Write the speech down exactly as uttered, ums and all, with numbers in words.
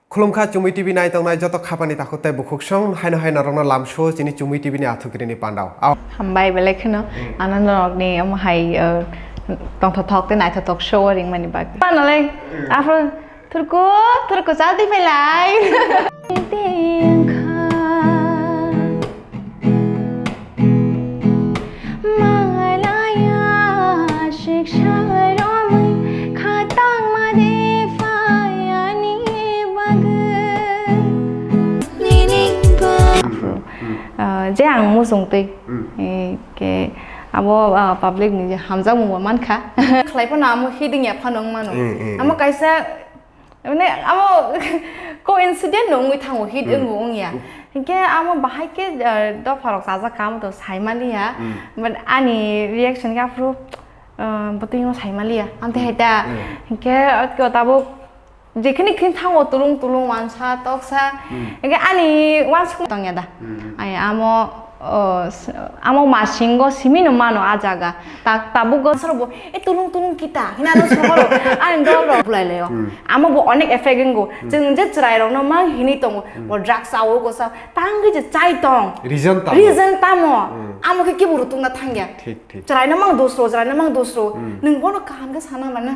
Khulumkha Chumui T V nai tongnai joto khapani takhuk tei bukhuk song haino hai norokno lamso chini Chumui T V ni athukiri ni pandao. Au. Hambai belai kheno ano norokni omo hai, eh, tongthothok tei naithothok show o ringmani bagwi. Panolai, afro thurku, thurku chalti phailai. Malaya siksa romwi khatangma de phayani bagwi. Aphuru, ah, je ang muchung twi, eh, ke abo, ah, public ni je hamjakmung bo mankha. Khlai phano amo hiding ya phano wng mano. Mm, mm, amo mm. Kaisa Mane amo coincident no wngwi thango, hit Hmm. wngwi wngya. Hmm. Hinkhe amo bahai khe, eh, dopharok chajak kha, amo to saimaliya. Hmm. But ani reaction khe aphuru, eh, bwtwino saimaliya. Amtwi hai ta. Hmm. Hinkhe, eh, tabuk jekhini khin thango tulung tulung wansa toksa. Hmm. Hinkhe ani wansuk tongya da. Hmm. Ai amo, oh, s-, amo masingo simino mano a jaga. Ta-, tabuk go sorobo, "E tulung tulung kita?" Hina no sohoro. Ani dol rok bulai layo. Hmm. Amo bo onek effect wngo. Hmm. Chwng je chwrai rok no mang hini tongo. Hmm. Bo drugs sao ko sa. Tangwi je chai tong. Reason tamo. Reason tamo. Hmm. Amo khe kibo rutung na thangya. Thik, thik. Chwrai no mang dosro, chwrai no mang dosro. Hmm. Nwng bono kaham khe sana mana.